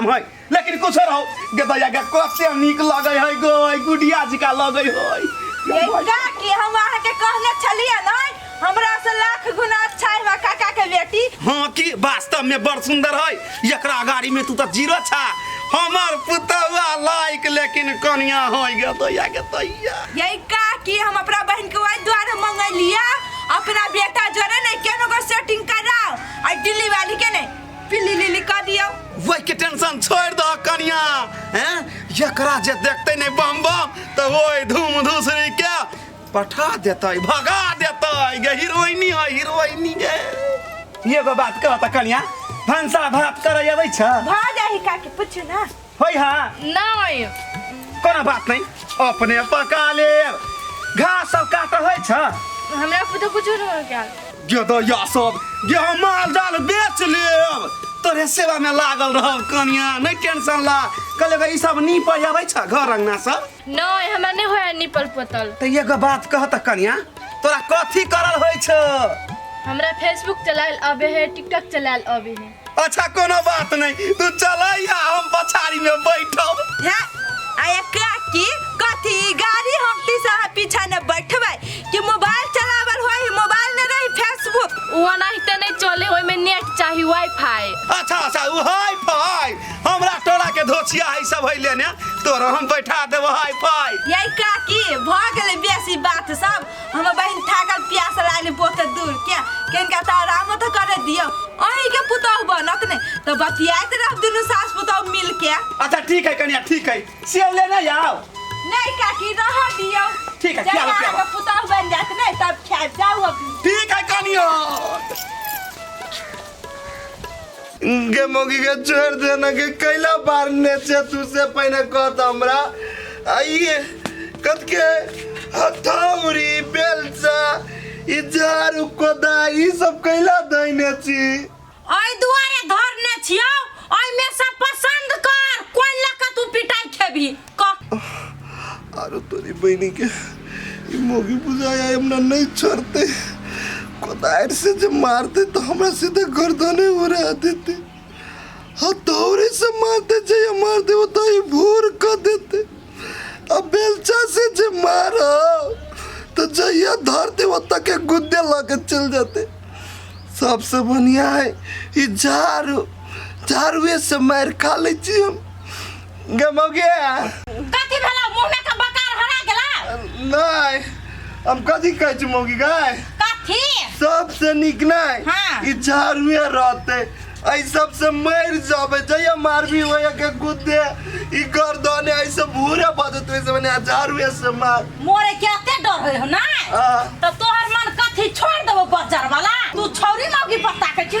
काम है लेकिन कुछ रहो गदैया के कते नीक लगै है गो गुडिया जिका लगै है। ये काकी, हम अहाँ के कहने छलियै ने, हमरा से लाख गुना अच्छा है हमरा काका के बेटी। हाँ की वास्तव में बड़ सुंदर है, एकरा गाड़ी में तू तो जीरो छा। हमर पुतौआ लाइक लेकिन कनिया हो गदैया के तैया। ये काकी, हम अपना बहन के वही द्वारे मंगलिया, अपना बेटा जोरे नहीं केनो को सेटिंग कराओ आ दिल्ली वाली के नहीं पिल्ली लिली कर दियो। वही के टेंशन छोड़ दो कनिया, हैं एकरा जे देखते नहीं बम बम तो ओए धूम धूसरी के पठा देतै भगा देतै गे, हीरोइनी है हीरोइनी गे। एगो बात कह त कनिया, भनसा भात करे अबै छ? भ जाही काकी, पूछू ना। होय हाँ? नहीं। कोनो बात नहीं, अपने पका लेब। घास सब काट होइ छ? हमरा पुतो कुछो नहीं क्या। गे दैया सब गे, हम माल जाल बेच लेब, तोरे सेवा में लागल रहब कनिया, नहीं टेंशन ला। कहले ई सब नीप अबै छ घर अंगना सब? नहीं, हमरा नहीं होया निपल पोतल। त एगो बात कह त कनिया, तोरा कथी करल होइ छ? हमरा फेसबुक चलायल अबे है, टिकटॉक चलायल अबे है। अच्छा कोनो बात नहीं, तू चलैया हम पछाड़ी में बैठब। हे आ काकी, कथी गाड़ी हमती से अहाँ पीछा ने बैठबै कि मोबाइल चलावल होई? मोबाइल ने रही फेसबुक वो नहीं नहीं चले, ओइ में नेट चाहिए वाईफाई। अच्छा अच्छा, उ हाई फाई हमरा टोला के धोछिया है सब है लेने, तोरा हम बैठा देबो हाई फाई। ये काकी भ गेलै बेसी बात सब, हमर बहिन थाकल प्यास लागल बहुत दूर के केनका त आराम त करे दियो, अहीं के पुतहु बनत ने त बतियाइत रहब दुनू सास पुतहु मिल के। अच्छा ठीक है कनिया, ठीक है, सेव लेने आओ। नहीं काकी रह दियो। ठीक है, जब खियाबो, अहाँके खियाबो। पुतहु बन जात ने तब खायब, जाउ अभी। ठीक है कनिया। गे मौगी के छोड़ देना के कैला बार ने छे तू से पहिने कहत हमरा आइए कत के हथौड़ी बेलचा ई झाड़ू कोदा ई सब कैला दैने छी? ओइ दुआरे धरने छियौ, ओइ में से पसंद कर कोन लऽ के तू पिटाई खेबही कह। आरो तोरी बहिनी के ई मौगी बुझाया हमरा नहीं छोड़ते, कोदार से जब मारते तो हमरा सीधे गर्दने उड़ा देते, हथौड़े से मारते जे मारते वो तो ही भूर कर देते, अब बेलचा से जे मारो तो जहिया धरते वो तक के गुद्दे लग के चल जाते। सबसे बढ़िया है ई झाड़ू, झाड़ुए से मार खा ले छी हम। गे मौगी कथी भेला मुंह में के बकार हरा गेला? नहीं हम कथी कहै छी मौगी गाय, कथी सबसे नीक नहीं हाँ। ई झाड़ुए रहते, ऐ सबसे मर जाबे जहिया मारबी होया के गुद्दे ई गर्दने ऐसे भूरे बजत वैसे मने झाड़ुए से मार। मोरे के एते डर होय हो ना? हाँ। त तोहर मन कथी छोड़ देबो बजार वाला, तू छौरी मौगी पत्ता के छी।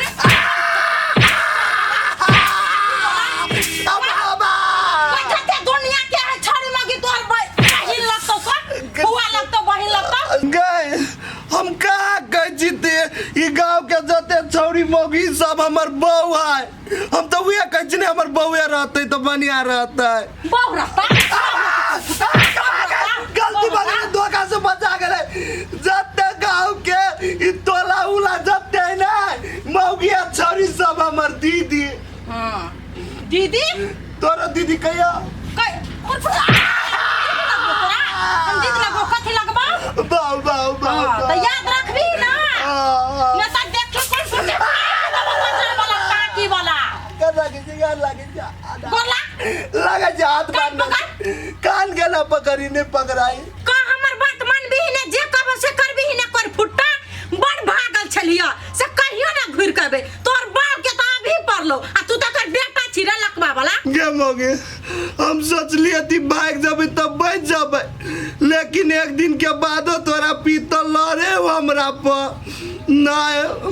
जते दुनिया के है छौरी मौगी तोहर बहिन लगतौ क फुआ लगतौ बहिन लगतौ। गए हम कहाँ कहै छी ते ई गांव के जते छौरी मौगी सब हमर बहू है, हम तो उहे कहै छी ने हमर बहुए रहते तो बढ़िया रहते। बहु रहता? गलती बने धोखा से बचा गेलै। जते गांव के ई टोला उला जते है ना मौगी आ छौरी सब हमर दीदी। हाँ दीदी? तोरा दीदी कहिया? हम दीदी लगबो कथी लगबो? बाऊ बाऊ बाऊ। हाँ, त याद रखबी ना, हाँ। न त देखी कोन फुटे बजार वाला टाकी वाला। कर लागे छै, यार लागे छै। गोला लागे छै हाथ कान बांध कान के ना पकड़ी ने पकड़ाई। का हमर बात मानबी ने जे कहबो से करबी ने कर फुट्टा बड़ भागल छलिया से कहियो ना घुर के अबे, तोर बाप के त अभी पड़लो आ तू त कर बेटा छी रे लकवा वाला। गे मौगी हम सोचलिए थी भाग जाबे तब बच जाबे, लेकिन एक दिन के बादो तोरा पीतल लड़े हमरा पर ना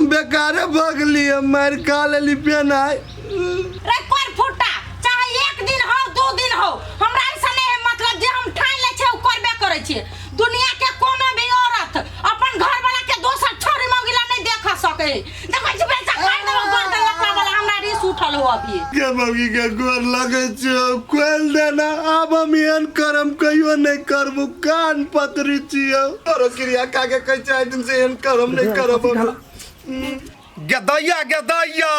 बेकारे भगली, मार खा लेली पेनाई। रे कर फुट्टा चाहे एक दिन हो दू दिन हो, हमरा ऐसा नहीं है मतलब जे हम ठान ले छे उ करबे करै छिए। दुनिया के कोनो भी औरत अपन घर वाला के दोसर छोरी मौगी ला नहीं देख सके। देखै छी बेचा काट देबो गर्दन लकवा वाला, हमरा रिस उठल हो अभी। गे मौगी के गोर लगै छियौ, खोलि देना, आब हम एहन करम कहियो नहीं करबो, कान पतरी छियौ। तोरो क्रिया खा के कहै छै आइ दिन से एहन करम नहीं करब हम। गदैया गदैया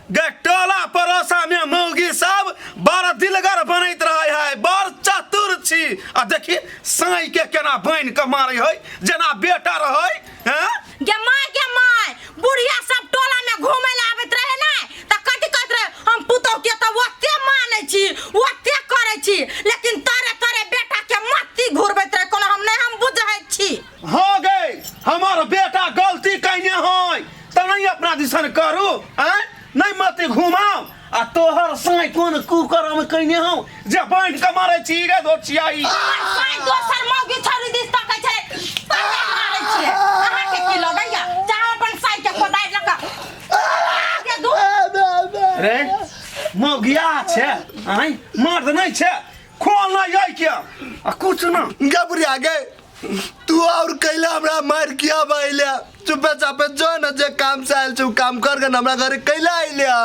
गे टोला पड़ोसा में मौगी सब बड़ दिलगर बनैत रहे है, बड़ चतुर छी। आ देखी साई के केना बनि के मारे है जेना बेटा रहे हैं। गे माय, गे माय, बुढ़िया सब टोला में घूमे ला आबैत रहे ना त कथी कहत रहे, हम पुतोह के त ओते मानै छी ओते करै छी, लेकिन तारे तारे बेटा के मत्ती घुरबैत रहे। कोनो हम नहीं हम बुझै छी। हाँ गे, हमार बेटा गलती कइने है त नहीं अपना दिसन करू, आँय नहीं मत घुमाओ। आ तोहर साई कोन कुकरम कइने हौ जे बांध के मारै छी रे दोचियाई। हमर साई दोसर मौगी छौरी दिस तकै छै तकै मारै छियै। अहाँ के की लगैया चाहे अपन साई के कोदारि लऽ कऽ के दू रे मौगिया छै, आँय मर्द नहीं छै, खोल ना जाय के आ कुछ ना। गे बुढ़िया गे, तू और कैला हमरा मार किया बाइला? चुपे चापे जो न जे काम से आयल छौ काम कर के न हमरा घरे कैला आइला?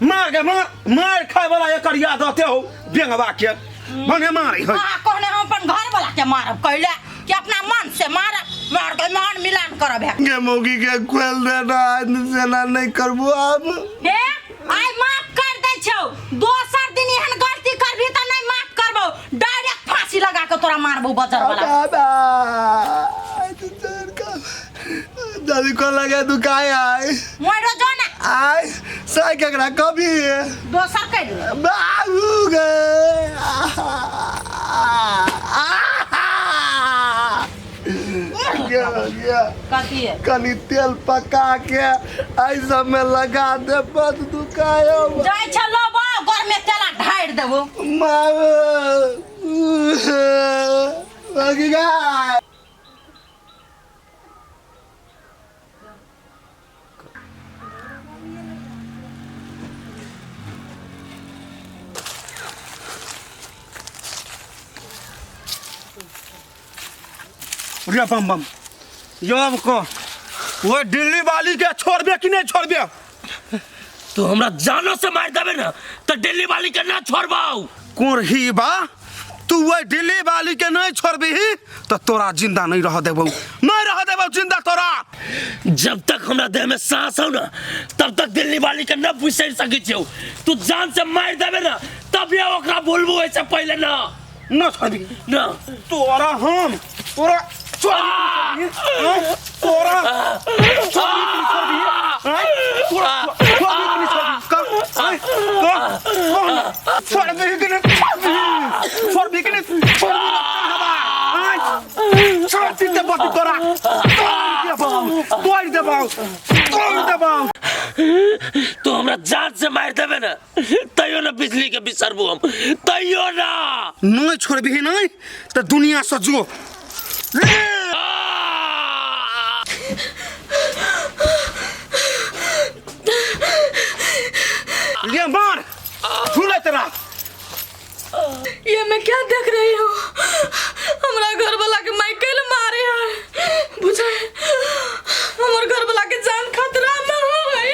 मार के मार, मार खाए वाला एकर याद आते हो बेंगवा के भने मारे है। अहाँ कहने हम अपन घर वाला के मारब कैला कि अपना मन से मारब, मार के मान मिलान करब है। गे मौगी के खोल देना, सेना नहीं करबो अब। हे आइ माफ कर दै छौ, दोसर दिन एहन गलती करबी त नहीं माफ करबो, डायरेक्ट फांसी लगा के तोरा मारबो बजर वाला। बाबा दादी को लगे दुकाय आय मोरो जो ना आय साई केकरा कभी दोसर कर ले। बाबू गे गया गया। कथी है? कनी तेल पका के आई सब में लगा दे बस दुकायो। जाय छ लोबो घर में तेला ढार देबो। मारो लगी गया। रे बम बम यब को वो दिल्ली वाली के छोड़बे कि नहीं छोड़बे? तू हमरा जानो से मार देबे ना तो दिल्ली वाली के ना छोड़बाऊ। कोरही बा, तू वो दिल्ली वाली के नहीं छोड़बी तो तोरा जिंदा नहीं रह देबौ, नहीं रह देबौ जिंदा तोरा। जब तक हमरा देह में सांस हो ना तब तक दिल्ली वाली के ना बिसरि सकै छियौ। तू जान से मार देबे ना तब ये ओकरा भूलबू, ऐसे पहले ना ना छोड़बी ना। तोरा हम तोरा छोड़बी, तोरा छोड़बी छोड़बी, तोरा छोड़बी छोड़बी कि नहीं छोड़बी, छोड़बी कि नहीं छोड़बी, छोड़बी देबौ तोरा, तोड़ देबौ, तोड़ देबौ। तू हमरा जान से मार देबे ना तैयो ना बिजली के बिसरबू हम, तैयो ना। नहीं छोड़बी नहीं तो दुनिया से जो। ये मार झूले तेरा। ये मैं क्या देख रही हूँ? हमरा घर वाला के माइकल मारे है, बुझे हमर घर वाला के जान खतरा में हो गई।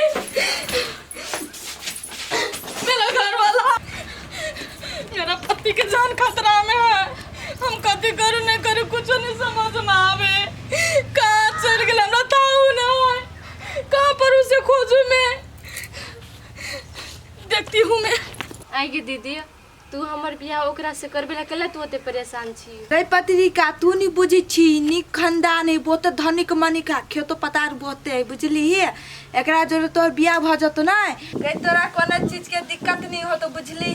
मेरा घर वाला मेरा पति के जान खतरा में है। हम कथी करू नहीं करू कुछ नहीं समझ में आवे। कहाँ चल गेल हमरा ताऊ न है, कहाँ पर उसे खोजू मैं? देखती हूँ मैं। आगे दीदी तू हमर बियाह ओकरा से करबे ला केला तू ओते परेशान छी? रे पत्रिका तू नहीं बुझी छी, नीक खानदान है, बहुत धनिक मनिक है, खेतो पतार बहुते है, बुझली? एकरा जोरे तोर बियाह भ जतो ना गई, तोरा कोनो चीज के दिक्कत नहीं होतो, बुझली?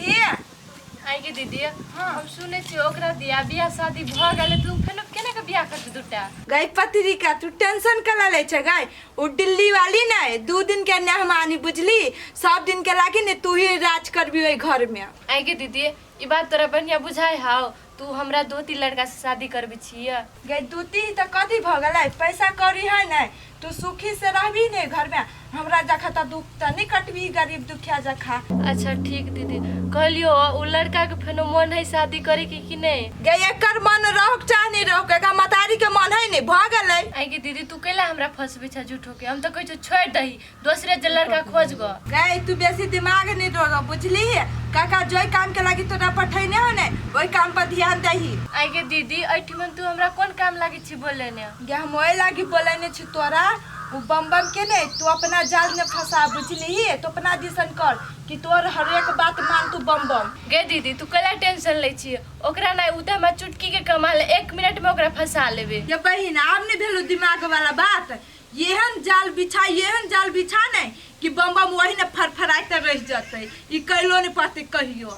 आगे दीदी हम सुने छी ओकरा दिया बियाह शादी भ गेलै तू फेनो केना के बियाह करतै दूटा? गई पत्रिका तू टेंशन कला ले छे गई, उ दिल्ली वाली नहीं 2 दिन के मेहमानी, बुझली? सब दिन के लागी ने तू ही राज करबी ओई घर में। आगे दीदी ई बात तोरा बढ़िया बुझाय हाव, तू हमरा 2-3 लड़का से शादी करबी छियै। गई 2-3 त कथी भ गेलै, पैसा कौड़ी है नहीं, तू सुखी से रहबी नहीं घर में, हमरा जखा त दुख त नहीं कटबी गरीब दुखिया जखा। अच्छा ठीक दीदी, कहलियो उ लड़का के फेनो मन है शादी करे के कि नहीं? गई एकर मन रहोक चाहे नहीं रहोक, एकर मतारी के मन है नहीं, भ गेलै। आगे दीदी तू कैला हमरा फंसबे छ झूठो के? हम त कहै छौ छोड़ दही दोसरे जे लड़का खोज ग। गई तू बेसी दिमाग नहीं डोर, बुझली? काका जो काम के लागी तोरा पठैने हो ने ओई काम पर ध्यान दही। आगे दीदी एठमन तू हमरा कोन काम लागी छी बोले ने? गे हम ओई लागी बोलेने छी तोरा उ बम बम के ने तू अपना जाल में फंसा बुझलिही, तू अपना दिसन कर कि तोर हर एक बात मान तू बम बम। गे दीदी तू कला टेंशन लै छी ओकरा नहीं, उ त हमरा चुटकी के कमाल 1 मिनट में ओकरा फंसा लेबे। ये बहिन आब नहीं भेलो दिमाग वाला बात, एहन जाल बिछा एहन जाल बिछा नहीं कि बम बम वही ने फरफराइत रह जतै, ई कैलो नहीं पड़तै कहियो।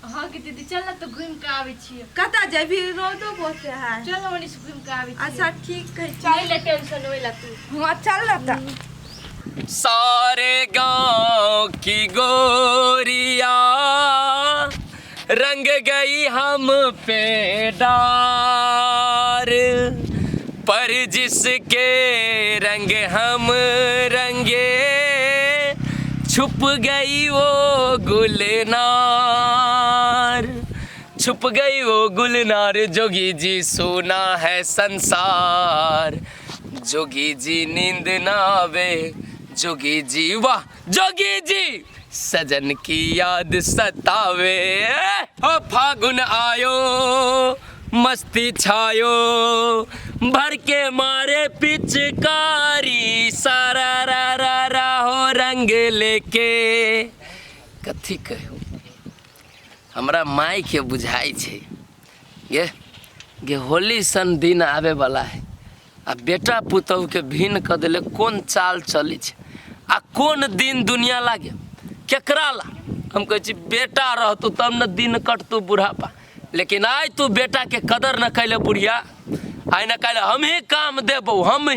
हाँ कि दीदी चल ना तो घूम के आबै छियै। कतऽ जेबही, रौदो बहुत है। चल ना ओनी से घूम के आबै छियै। अच्छा ठीक है चल ले टेंशन होइला तू। हाँ चल ना त। सारे गांव की गोरिया रंग गई हम पे डार, पर जिसके रंग हम रंगे छुप गई वो गुलनार, छुप गई वो गुलनार। जोगी जी सोना है संसार, जोगी जी नींद ना आवे, जोगी जी वाह जोगी जी सजन की याद सतावे। हो फागुन आयो मस्ती छायो, भर के मारे पिचकारी, सारा रा रा रा हो रंग लेके। कथी कहू हमरा माई के बुझाई छै गे गे होली सन दिन आवे वाला है आ बेटा पुतहु के भिन्न कऽ देले, कोन चाल चलै छै आ कोन दिन दुनिया लागे केकरा ला। हम कहै छी बेटा रहतौ तब ने दिन कटतौ बुढ़ापा, लेकिन आइ तू बेटा के कदर न कैले बुढ़िया, आइ न काल्हि हमही काम देबौ, हम